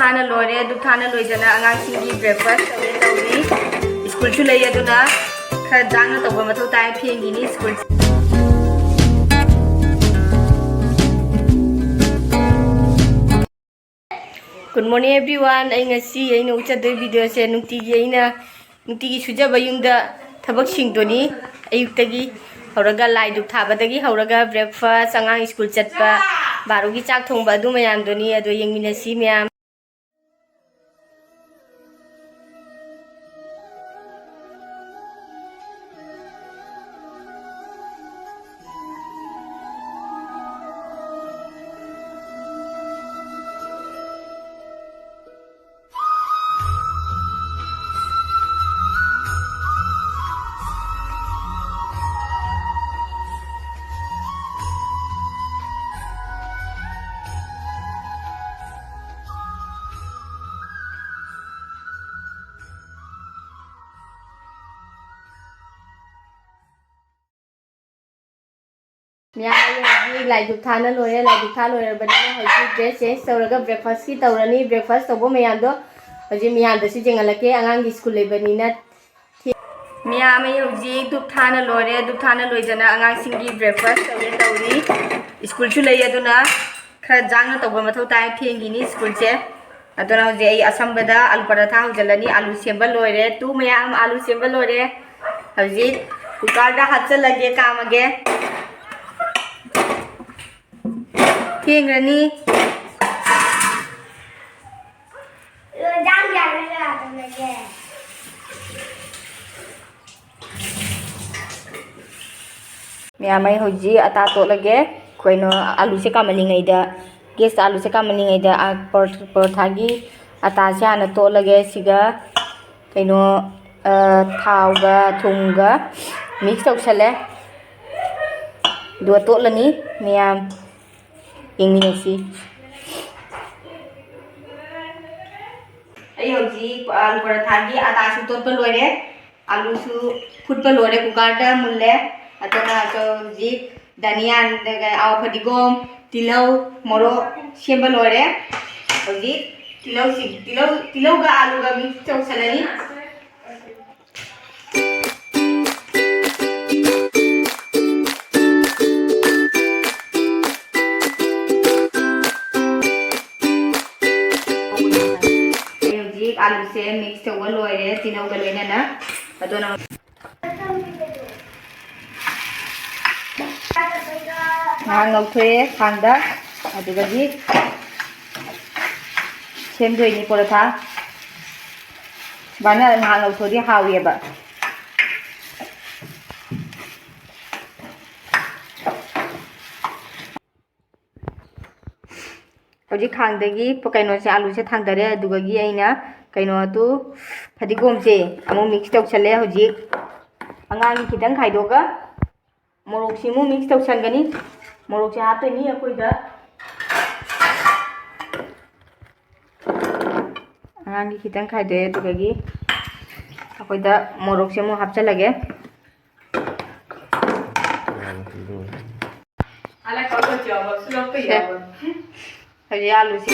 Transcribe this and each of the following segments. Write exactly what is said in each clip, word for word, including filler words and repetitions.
ꯊꯥꯅ ꯂꯣꯏꯔꯦ꯫ ꯙꯨꯞ ꯊꯥꯅ ꯂꯣꯏꯗꯅ ꯑꯉꯥꯡꯁꯤꯡꯒꯤ breakfast ꯇꯧꯒꯦ ꯇꯧꯔꯤ꯫ ꯁ꯭ꯀꯨꯜꯁꯨ ꯂꯩ, ꯑꯗꯨꯅ ꯈꯔ ꯌꯥꯡꯅ ꯇꯧꯕ ꯃꯊꯧ ꯇꯥꯏ꯫ ꯐꯦꯡꯈꯤꯅꯤ ꯁ꯭ꯀꯨꯜ꯫ Good morning everyone. ꯑꯩ ꯉꯁꯤ ꯑꯩꯅ ꯎꯠꯆꯗꯣꯏ videoꯁꯦ ꯅꯨꯡꯇꯤꯒꯤ ꯑꯩꯅ ꯅꯨꯡꯇꯤꯒꯤ ꯁꯨꯖꯕ ꯌꯨꯝꯗ ꯊꯕꯛꯁꯤꯡꯗꯨꯅꯤ꯫ ꯑꯌꯨꯛꯇꯒꯤ ꯍꯧꯔꯒ ꯂꯥꯏ ꯙꯨꯞ ꯊꯥꯕꯗꯒꯤ ꯍꯧꯔꯒ breakfast, ꯑꯉꯥꯡ ꯁ꯭ꯀꯨꯜ ꯆꯠꯄ, ꯕꯥꯔꯣꯒꯤ ꯆꯥꯛ ꯊꯣꯡꯕ, ꯑꯗꯨ ꯃꯌꯥꯝꯗꯨꯅꯤ꯫ ꯑꯗꯣ ꯌꯦꯡꯃꯤꯟꯅꯁꯤ ꯃꯌꯥꯝ꯫ ꯃꯌꯥꯝ, ꯑꯩ ꯍꯧꯖꯤꯛ ꯂꯥꯏ ꯙꯨꯞ ꯊꯥꯅ ꯂꯣꯏꯔꯦ꯫ ꯂꯥꯏ ꯙꯨꯞ ꯊꯥ ꯂꯣꯏꯔꯕꯅꯤꯅ ꯍꯧꯖꯤꯛ dress change ꯇꯧꯔꯒ breakfastꯀꯤ ꯇꯧꯔꯅꯤ꯫ Breakfast ꯇꯧꯕ ꯃꯌꯥꯝꯗꯣ ꯍꯧꯖꯤꯛ ꯃꯌꯥꯝꯗꯁꯨ ꯌꯦꯡꯍꯜꯂꯛꯀꯦ꯫ ꯑꯉꯥꯡꯒꯤ ꯁ꯭ꯀꯨꯜ ꯂꯩꯕꯅꯤꯅ꯫ ꯃꯌꯥꯝ, ꯑꯩ ꯍꯧꯖꯤꯛ ꯙꯨꯞ ꯊꯥꯅ ꯂꯣꯏꯔꯦ꯫ ꯙꯨꯞ ꯊꯥꯅ ꯂꯣꯏꯗꯅ ꯑꯉꯥꯡꯁꯤꯡꯒꯤ breakfast ꯇꯧꯒꯦ ꯇꯧꯔꯤ꯫ ꯁ꯭ꯀꯨꯜꯁꯨ ꯂꯩ, ꯑꯗꯨꯅ ꯈꯔ ꯌꯥꯡꯅ ꯇꯧꯕ ꯃꯊꯧ ꯇꯥꯏ꯫ ꯐꯦꯡꯈꯤꯅꯤ ꯁ꯭ꯀꯨꯜꯁꯦ꯫ ꯑꯗꯨꯅ ꯍꯧꯖꯤꯛ ꯑꯩ ꯑꯁꯝꯕꯗ ꯑꯂꯨ ꯄꯔꯥꯊꯥ ꯍꯧꯖꯤꯜꯂꯅꯤ꯫ ꯑꯂꯨ ꯁꯦꯝꯕ ꯂꯣꯏꯔꯦ꯫ ꯇꯨ ꯃꯌꯥꯝ, ꯑꯂꯨ ꯁꯦꯝꯕ ꯂꯣꯏꯔꯦ꯫ ꯍꯧꯖꯤꯛ cookerꯗ ꯍꯥꯞꯆꯜꯂꯒꯦ, ꯀꯥꯝꯃꯒꯦ꯫ ꯐꯦꯡꯈ꯭ꯔꯅꯤ꯫ ꯃꯌꯥꯝ, ꯑꯩ ꯍꯧꯖꯤꯛ ꯑꯇꯥ ꯇꯣꯠꯂꯒꯦ꯫ ꯀꯩꯅꯣ, ꯑꯂꯨꯁꯦ ꯀꯥꯝꯍꯜꯂꯤꯉꯩꯗ, gasꯇ ꯑꯂꯨꯁꯦ ꯀꯥꯝꯍꯜꯂꯤꯉꯩꯗ, ꯑꯥ, ꯄꯔꯣ-, ꯄꯔꯣꯊꯥꯒꯤ ꯑꯇꯥꯁꯦ ꯍꯥꯟꯅ ꯇꯣꯠꯂꯒꯦ꯫ ꯁꯤꯒ ꯀꯩꯅꯣ, ꯑꯥ, ꯊꯥꯎꯒ ꯊꯨꯝꯒ mix ꯇꯧꯁꯜꯂꯦ꯫ ꯑꯗꯨꯒ ꯇꯣꯠꯂꯅꯤ꯫ ꯃꯌꯥꯝ ꯌꯦꯡꯃꯤꯟꯅꯁꯤ꯫ ꯑꯩ ꯍꯧꯖꯤꯛ ꯑꯥꯂꯨ ꯄꯔꯥꯊꯥꯒꯤ ꯑꯇꯥꯁꯨ ꯇꯣꯠꯄ ꯂꯣꯏꯔꯦ, ꯑꯥꯂꯨꯁꯨ ꯐꯨꯠꯄ ꯂꯣꯏꯔꯦ, cookerꯗ ꯃꯨꯜꯂꯦ꯫ ꯑꯗꯨꯅ ꯍꯧꯖꯤꯛ ꯙꯅꯤꯌꯥ, ꯑꯗꯨꯒ ꯑꯋꯥ ꯐꯗꯤꯒꯣꯝ, ꯇꯤꯜꯍꯧ, ꯃꯣꯔꯣꯛ ꯁꯦꯝꯕ ꯂꯣꯏꯔꯦ꯫ ꯍꯧꯖꯤꯛ ꯇꯤꯜꯍꯧꯁꯤ, ꯇꯤꯜꯍꯧ, ꯇꯤꯜꯍꯧꯒ ꯑꯥꯂꯨꯒ mix ꯇꯧꯁꯜꯂꯅꯤ꯫ ꯑꯩ ꯍꯧꯖꯤꯛ ꯑꯥꯂꯨꯁꯦ mix ꯇꯧꯕ ꯂꯣꯏꯔꯦ, ꯇꯤꯜꯍꯧꯒ ꯂꯣꯏꯅꯅ꯫ ꯑꯗꯨꯅ ꯉꯥꯏꯍꯥꯛ ꯉꯧꯊꯣꯛꯑꯦ ꯈꯥꯡꯗ, ꯑꯗꯨꯗꯒꯤ ꯁꯦꯝꯗꯣꯏꯅꯤ ꯄꯣꯔꯣꯊꯥ꯫ ꯁꯨꯃꯥꯏꯅ ꯉꯥꯏꯍꯥꯛ ꯉꯧꯊꯣꯛꯑꯗꯤ ꯍꯥꯎꯋꯦꯕ꯫ ꯍꯧꯖꯤꯛ ꯈꯥꯡꯗꯒꯤ ꯀꯩꯅꯣꯁꯦ, ꯑꯥꯂꯨꯁꯦ ꯊꯥꯡꯗꯔꯦ꯫ ꯑꯗꯨꯗꯒꯤ ꯑꯩꯅ ꯀꯩꯅꯣꯗꯨ, ꯐꯗꯤꯒꯣꯝꯁꯦ ꯑꯃꯨꯛ mix ꯇꯧꯁꯜꯂꯦ꯫ ꯍꯧꯖꯤꯛ ꯑꯉꯥꯡꯒꯤ ꯈꯤꯇꯪ ꯈꯥꯏꯗꯣꯛꯑꯒ ꯃꯣꯔꯣꯛꯁꯤ ꯑꯃꯨꯛ mix ꯇꯧꯁꯟꯒꯅꯤ꯫ ꯃꯣꯔꯣꯛꯁꯦ ꯍꯥꯞꯇꯣꯏꯅꯤ ꯑꯩꯈꯣꯏꯗ꯫ ꯑꯉꯥꯡꯒꯤ ꯈꯤꯇꯪ ꯈꯥꯏꯗꯣꯛꯑꯦ꯫ ꯑꯗꯨꯗꯒꯤ ꯑꯩꯈꯣꯏꯗ ꯃꯣꯔꯣꯛꯁꯦ ꯑꯃꯨꯛ ꯍꯥꯞꯆꯜꯂꯒꯦ꯫ ꯁꯦ꯫ ꯍꯧꯖꯤꯛ ꯑꯥꯂꯨꯁꯤ꯫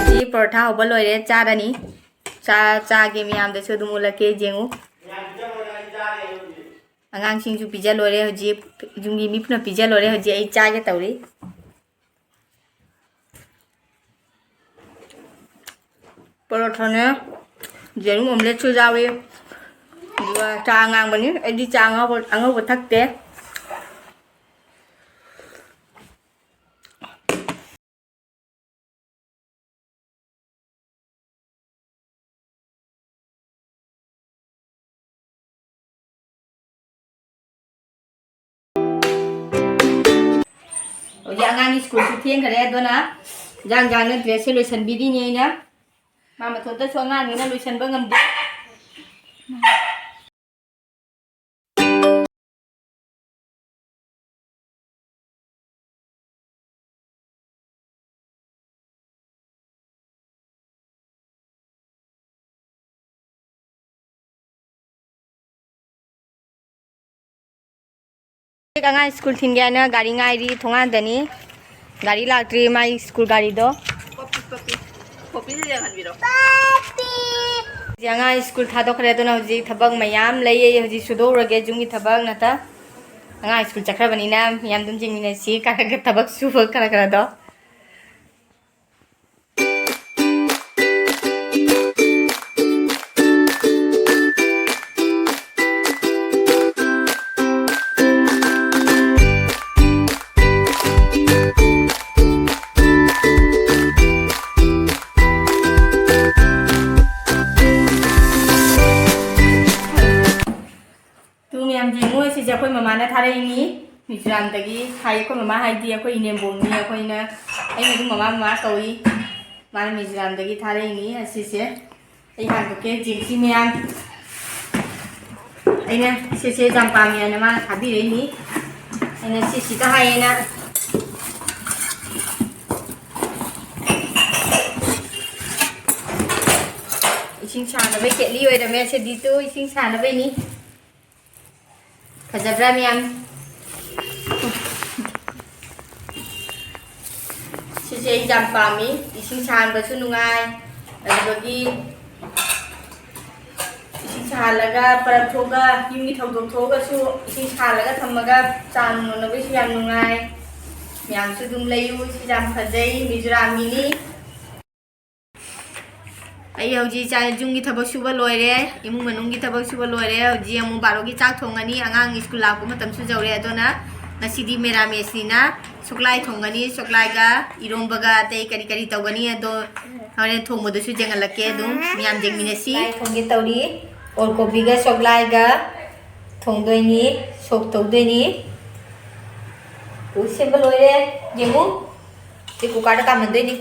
ꯍꯧꯖꯤꯛ ꯄꯔꯣꯊꯥ ꯍꯧꯕ ꯂꯣꯏꯔꯦ, ꯆꯥꯔꯅꯤ꯫ ꯆꯥ-, ꯆꯥꯒꯦ, ꯃꯌꯥꯝꯗꯁꯨ ꯑꯗꯨꯝ ꯎꯠꯂꯛꯀꯦ, ꯌꯦꯡꯉꯨ꯫ ꯑꯉꯥꯡꯁꯤꯡꯁꯨ ꯄꯤꯖ ꯂꯣꯏꯔꯦ ꯍꯧꯖꯤꯛ, ꯌꯨꯝꯒꯤ ꯃꯤ ꯄꯨꯟꯅ ꯄꯤꯖ ꯂꯣꯏꯔꯦ꯫ ꯍꯧꯖꯤꯛ ꯑꯩ ꯆꯥꯒꯦ ꯇꯧꯔꯤ꯫ ꯄꯔꯣꯊꯥꯅꯦ, ꯌꯦꯔꯨꯝ omelette ꯁꯨ ꯌꯥꯎꯏ, ꯑꯗꯨꯒ ꯆꯥ ꯑꯉꯥꯡꯕꯅꯤ꯫ ꯑꯩꯗꯤ ꯆꯥ ꯑꯉꯧꯕ, ꯑꯉꯧꯕ ꯊꯛꯇꯦ꯫ ꯍꯧꯖꯤꯛ ꯑꯉꯥꯡꯒꯤ ꯁ꯭ꯀꯨꯜꯁꯨ ꯊꯦꯡꯈꯔꯦ, ꯑꯗꯨꯅ ꯏꯟꯖꯥꯡ ꯏꯟꯖꯥꯡꯅ dress ꯁꯦ ꯂꯣꯏꯁꯟꯕꯤꯔꯤꯅꯤ ꯑꯩꯅ꯫ ꯃꯥ ꯃꯊꯣꯟꯇꯁꯨ ꯑꯉꯥꯡꯅꯤꯅ ꯂꯣꯏꯁꯟꯕ ꯉꯝꯗꯦ꯫ ꯑꯉꯥꯡ ꯁ꯭ꯀꯨꯜ ꯊꯤꯟꯒꯦ ꯍꯥꯏꯅ ꯒꯥꯔꯤ ꯉꯥꯏꯔꯤ ꯊꯣꯡꯒꯥꯟꯗꯅꯤ꯫ ꯒꯥꯔꯤ ꯂꯥꯛꯇ꯭ꯔꯤ, ꯃꯥꯏ ꯁ꯭ꯀꯨꯜ ꯒꯥꯔꯤꯗꯣ꯫ ꯄꯣꯄꯤ, ꯄꯣꯄꯤ꯫ ꯄꯣꯄꯤꯁꯦ ꯌꯦꯡꯍꯟꯕꯤꯔꯣ꯫ ꯍꯧꯖꯤꯛ ꯑꯉꯥꯡ ꯁ꯭ꯀꯨꯜ ꯊꯥꯗꯣꯛꯈ꯭ꯔꯦ, ꯑꯗꯨꯅ ꯍꯧꯖꯤꯛ ꯊꯕꯛ ꯃꯌꯥꯝ ꯂꯩꯌꯦ, ꯍꯧꯖꯤꯛ ꯁꯨꯗꯣꯛꯎꯔꯒꯦ ꯌꯨꯝꯒꯤ ꯊꯕꯛ ꯅꯠꯇ꯫ ꯑꯉꯥꯡ ꯁ꯭ꯀꯨꯜ ꯆꯠꯈ꯭ꯔꯕꯅꯤꯅ ꯃꯌꯥꯝ ꯑꯗꯨꯝ ꯌꯦꯡꯃꯤꯟꯅꯁꯤ, ꯈꯔ ꯈꯔ ꯊꯕꯛ ꯁꯨꯕ ꯈꯔ ꯈꯔꯗꯣ꯫ ꯇꯨ ꯃꯌꯥꯝ ꯌꯦꯡꯉꯨ, ꯁꯤꯁꯦ ꯑꯩꯈꯣꯏ ꯃꯃꯥꯅ ꯊꯥꯔꯛꯏꯅꯤ, ꯃꯤꯖꯣꯔꯥꯝꯗꯒꯤ ꯊꯥꯏ꯫ ꯑꯩꯈꯣꯏ ꯃꯃꯥ ꯍꯥꯏꯗꯤ ꯑꯩꯈꯣꯏ ꯏꯅꯦꯝꯕꯣꯛꯅꯤ, ꯑꯩꯈꯣꯏꯅ, ꯑꯩꯅ ꯑꯗꯨꯝ ꯃꯃꯥ ꯃꯃꯥ ꯀꯧꯏ꯫ ꯃꯥꯅ ꯃꯤꯖꯣꯔꯥꯝꯗꯒꯤ ꯊꯥꯔꯛꯏꯅꯤ꯫ ꯑꯁꯤꯁꯦ ꯑꯩ ꯍꯥꯡꯗꯣꯛꯀꯦ, ꯖꯤꯡꯁꯤ ꯃꯌꯥꯝ꯫ ꯑꯩꯅ ꯁꯤꯁꯦ ꯌꯥꯝ ꯄꯥꯝꯃꯦ ꯍꯥꯏꯅ ꯃꯥꯅ ꯊꯥꯕꯤꯔꯛꯏꯅꯤ꯫ ꯑꯩꯅ ꯁꯤꯁꯤꯗ ꯍꯥꯏꯌꯦꯅ ꯏꯁꯤꯡ ꯁꯥꯅꯕꯩ ꯀꯦꯠꯂꯤ ꯑꯣꯏꯔꯝꯃꯦ꯫ ꯁꯤꯗꯤ ꯇꯨ ꯏꯁꯤꯡ ꯁꯥꯅꯕꯩꯅꯤ꯫ ꯐꯖꯕ꯭ꯔꯥ ꯃꯌꯥꯝ? ꯁꯤꯁꯦ ꯑꯩ ꯌꯥꯝ ꯄꯥꯝꯃꯤ꯫ ꯏꯁꯤꯡ ꯁꯥꯍꯟꯕꯁꯨ ꯅꯨꯡꯉꯥꯏ, ꯑꯗꯨꯗꯒꯤ ꯁꯥꯍꯜꯂꯒ, ꯄꯔꯞ ꯊꯣꯛꯑꯒ, ꯌꯨꯝꯒꯤ ꯊꯧꯗꯣꯛ ꯊꯣꯛꯑꯒꯁꯨ ꯏꯁꯤꯡ ꯁꯥꯍꯜꯂꯒ ꯊꯝꯃꯒ ꯆꯥ ꯅꯨꯡ ꯂꯣꯟꯅꯕꯒꯤꯁꯨ ꯌꯥꯝ ꯅꯨꯡꯉꯥꯏ꯫ ꯃꯌꯥꯝꯁꯨ ꯑꯗꯨꯝ ꯂꯩꯌꯨ, ꯁꯤ ꯌꯥꯝ ꯐꯖꯩ, ꯃꯤꯖꯣꯔꯥꯝꯒꯤꯅꯤ꯫ ꯑꯩ ꯍꯧꯖꯤꯛ ꯆꯥꯛ ꯌꯨꯝꯒꯤ ꯊꯕꯛ ꯁꯨꯕ ꯂꯣꯏꯔꯦ, ꯏꯃꯨꯡ ꯃꯅꯨꯡꯒꯤ ꯊꯕꯛ ꯁꯨꯕ ꯂꯣꯏꯔꯦ꯫ ꯍꯧꯖꯤꯛ ꯑꯃꯨꯛ ꯕꯥꯔꯣꯒꯤ ꯆꯥꯛ ꯊꯣꯡꯉꯅꯤ, ꯑꯉꯥꯡ ꯁ꯭ꯀꯨꯜ ꯂꯥꯛꯄ ꯃꯇꯝꯁꯨ ꯌꯧꯔꯦ꯫ ꯑꯗꯨꯅ ꯉꯁꯤꯗꯤ ꯃꯦꯔꯥꯃꯦꯁꯅꯤꯅ ꯁꯨꯛꯂꯥꯏ ꯊꯣꯡꯒꯅꯤ, ꯁꯨꯛꯂꯥꯏꯒ ꯏꯔꯣꯝꯕꯒ ꯑꯇꯩ ꯀꯔꯤ ꯀꯔꯤ ꯇꯧꯒꯅꯤ ꯑꯗꯣ ꯍꯣꯔꯦꯟ ꯊꯣꯡꯕꯗꯁꯨ ꯌꯦꯡꯍꯜꯂꯛꯀꯦ꯫ ꯑꯗꯨꯝ ꯃꯌꯥꯝ ꯌꯦꯡꯃꯤꯟꯅꯁꯤ꯫ ꯁꯨꯛꯂꯥꯏ ꯊꯣꯡꯒꯦ ꯇꯧꯔꯤ, ꯑꯣꯜ ꯀꯣꯕꯤꯒ ꯁꯨꯛꯂꯥꯏꯒ ꯊꯣꯡꯗꯣꯏꯅꯤ, ꯁꯣꯛ ꯇꯧꯗꯣꯏꯅꯤ꯫ ꯎ, ꯁꯦꯝꯕ ꯂꯣꯏꯔꯦ, ꯌꯦꯡꯉꯨ꯫ ꯁꯤ ꯀꯨꯀꯔꯗ ꯀꯥꯝꯍꯟꯗꯣꯏꯅꯤ꯫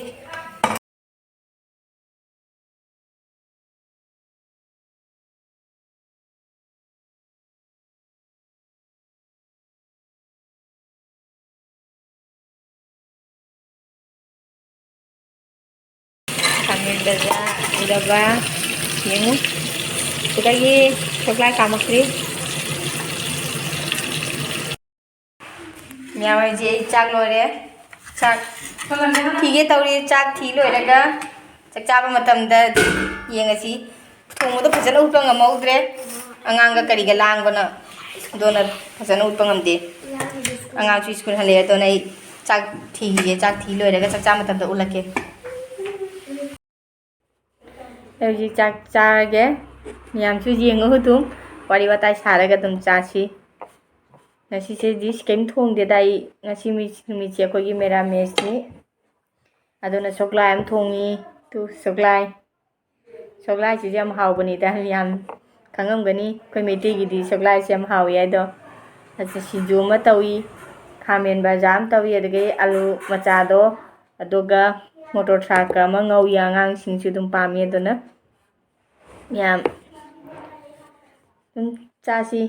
ꯈꯥꯃꯦꯟ ꯕꯖꯥꯔ ꯎꯔꯕ? ꯌꯦꯡꯉꯨ꯫ ꯁꯤꯗꯒꯤ ꯁꯨꯛꯂꯥꯏ ꯀꯥꯝꯃꯛꯇ꯭ꯔꯤ꯫ ꯃꯌꯥꯝ ꯍꯧꯖꯤꯛ ꯑꯩ ꯆꯥꯛ ꯂꯣꯏꯔꯦ꯫ ꯆꯥꯛ ꯊꯤꯒꯦ ꯇꯧꯔꯤ꯫ ꯆꯥꯛ ꯊꯤ ꯂꯣꯏꯔꯒ ꯆꯥꯛ ꯆꯥꯕ ꯃꯇꯝꯗ ꯌꯦꯡꯉꯁꯤ꯫ ꯊꯣꯡꯕꯗꯣ ꯐꯖꯅ ꯎꯠꯄ ꯉꯝꯍꯧꯗ꯭ꯔꯦ꯫ ꯑꯉꯥꯡꯒ ꯀꯔꯤꯒ ꯂꯥꯡꯕꯅ, ꯑꯗꯨꯅ ꯐꯖꯅ ꯎꯠꯄ ꯉꯝꯗꯦ꯫ ꯑꯉꯥꯡꯁꯨ ꯁ꯭ꯀꯨꯜ ꯍꯜꯂꯛꯑꯦ, ꯑꯗꯨꯅ ꯑꯩ ꯆꯥꯛ ꯊꯤꯈꯤꯒꯦ꯫ ꯆꯥꯛ ꯊꯤ ꯂꯣꯏꯔꯒ ꯆꯥꯛ ꯆꯥ ꯃꯇꯝꯗ ꯎꯠꯂꯛꯀꯦ꯫ ꯑꯩ ꯍꯧꯖꯤꯛ ꯆꯥꯛ ꯆꯥꯔꯒꯦ꯫ ꯃꯌꯥꯝꯁꯨ ꯌꯦꯡꯉꯨ ꯑꯗꯨꯝ꯫ ꯋꯥꯔꯤ ꯋꯥꯇꯥꯏ ꯁꯥꯔꯒ ꯑꯗꯨꯝ ꯆꯥꯁꯤ꯫ ꯉꯁꯤꯁꯦ ꯗꯤꯁ ꯀꯩꯝ ꯊꯣꯡꯗꯦꯗ ꯑꯩ꯫ ꯉꯁꯤ ꯃꯤ-, ꯅꯨꯃꯤꯠꯁꯦ ꯑꯩꯈꯣꯏꯒꯤ ꯃꯦꯔꯥꯃꯦꯁꯅꯤ꯫ ꯑꯗꯨꯅ ꯁꯣꯛꯂꯥꯏ ꯑꯃ ꯊꯣꯡꯉꯤ꯫ ꯇꯨ ꯁꯣꯛꯂꯥꯏ꯫ ꯁꯣꯛꯂꯥꯏꯁꯤꯁꯨ ꯌꯥꯝ ꯍꯥꯎꯕꯅꯤꯗ, ꯌꯥꯝ ꯈꯪꯉꯝꯒꯅꯤ꯫ ꯑꯩꯈꯣꯏ ꯃꯩꯇꯩꯒꯤꯗꯤ ꯁꯣꯛꯂꯥꯏꯁꯦ ꯌꯥꯝ ꯍꯥꯎꯋꯤ ꯍꯥꯏꯗꯣ꯫ ꯑꯗꯨ ꯁꯤꯡꯖꯨ ꯑꯃ ꯇꯧꯏ, ꯈꯥꯃꯦꯟ ꯕꯖꯥ ꯑꯃ ꯇꯧꯏ, ꯑꯗꯒꯤ ꯑꯂꯨ ꯃꯆꯥꯗꯣ, ꯑꯗꯨꯒ ꯃꯣꯇꯣꯔ ꯊ꯭ꯔꯥꯛꯀ ꯑꯃ ꯉꯧꯏ꯫ ꯑꯉꯥꯡꯁꯤꯡꯁꯨ ꯑꯗꯨꯝ ꯄꯥꯝꯃꯤ꯫ ꯑꯗꯨꯅ ꯌꯥꯝ ꯑꯗꯨꯝ ꯆꯥꯁꯤ꯫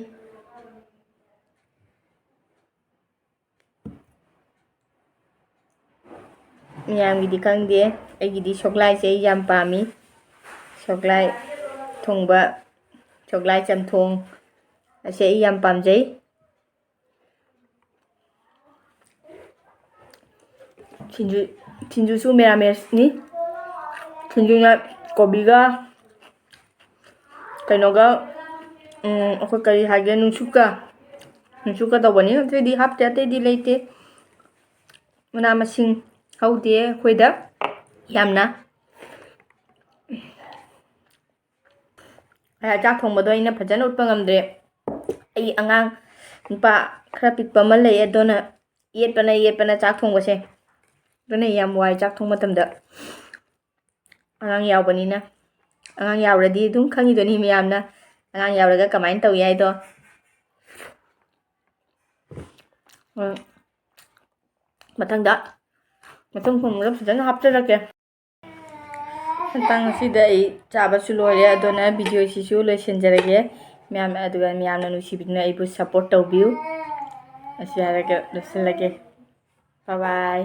ꯃꯌꯥꯝꯒꯤꯗꯤ ꯈꯪꯗꯦ, ꯑꯩꯒꯤꯗꯤ ꯁꯣꯛꯂꯥꯏꯁꯦ ꯑꯩ ꯌꯥꯝ ꯄꯥꯝꯃꯤ꯫ ꯁꯣꯛꯂꯥꯏ ꯊꯣꯡꯕ, ꯁꯣꯛꯂꯥꯏ ꯆꯝꯊꯣꯡ ꯑꯁꯦ ꯑꯩ ꯌꯥꯝ ꯄꯥꯝꯖꯩ꯫ ꯁꯤꯡꯖꯨ, ꯁꯤꯡꯖꯨꯁꯨ ꯃꯦꯔꯥꯃꯦꯁꯅꯤ꯫ ꯁꯤꯡꯖꯨꯅ ꯀꯣꯕꯤꯒ ꯀꯩꯅꯣꯒ, ꯎꯝ, ꯑꯩꯈꯣꯏ ꯀꯔꯤ ꯍꯥꯏꯒꯦ, ꯅꯨꯡꯁꯨꯛꯀ, ꯅꯨꯡꯁꯨꯛꯀ ꯇꯧꯕꯅꯤ꯫ ꯑꯇꯩꯗꯤ ꯍꯥꯞꯇꯦ, ꯑꯇꯩꯗꯤ ꯂꯩꯇꯦ꯫ ꯃꯅꯥ ꯃꯁꯤꯡ ꯍꯧꯗꯦ ꯑꯩꯈꯣꯏꯗ ꯌꯥꯝꯅ꯫ ꯑꯩ ꯆꯥꯛ ꯊꯣꯡꯕꯗꯣ ꯑꯩꯅ ꯐꯖꯅ ꯎꯠꯄ ꯉꯝꯗ꯭ꯔꯦ꯫ ꯑꯩ ꯑꯉꯥꯡ ꯅꯨꯄꯥ ꯈꯔ ꯄꯤꯛꯄ ꯑꯃ ꯂꯩ, ꯑꯗꯨꯅ ꯌꯦꯠꯄꯅ ꯌꯦꯠꯄꯅ ꯆꯥꯛ ꯊꯣꯡꯕꯁꯦ꯫ ꯑꯗꯨꯅ ꯌꯥꯝ ꯋꯥꯏ ꯆꯥꯛ ꯊꯣꯡ ꯃꯇꯝꯗ꯫ ꯑꯉꯥꯡ ꯌꯥꯎꯕꯅꯤꯅ꯫ ꯑꯉꯥꯡ ꯌꯥꯎꯔꯗꯤ ꯑꯗꯨꯝ ꯈꯪꯉꯤꯗꯨꯅꯤ ꯃꯌꯥꯝꯅ꯫ ꯑꯉꯥꯡ ꯌꯥꯎꯔꯒ ꯀꯃꯥꯏꯅ ꯇꯧꯏ ꯍꯥꯏꯗꯣ꯫ ꯎꯝ꯫ ꯃꯊꯪꯗ, ꯃꯊꯪ ꯊꯣꯡꯕꯗ ꯐꯖꯅ ꯍꯥꯞꯆꯔꯛꯀꯦ꯫ ꯃꯇꯥꯡ ꯑꯁꯤꯗ ꯑꯩ ꯆꯥꯕꯁꯨ ꯂꯣꯏꯔꯦ, ꯑꯗꯨꯅ video ꯁꯤꯁꯨ ꯂꯣꯏꯁꯤꯟꯖꯔꯒꯦ꯫ ꯃꯌꯥꯝ, ꯑꯗꯨꯒ ꯃꯌꯥꯝꯅ ꯅꯨꯡꯁꯤꯕꯤꯗꯨꯅ ꯑꯩꯕꯨ support ꯇꯧꯕꯤꯌꯨ꯫ ꯑꯁꯤ ꯍꯥꯏꯔꯒ ꯂꯣꯏꯁꯤꯜꯂꯒꯦ꯫ Bye bye꯫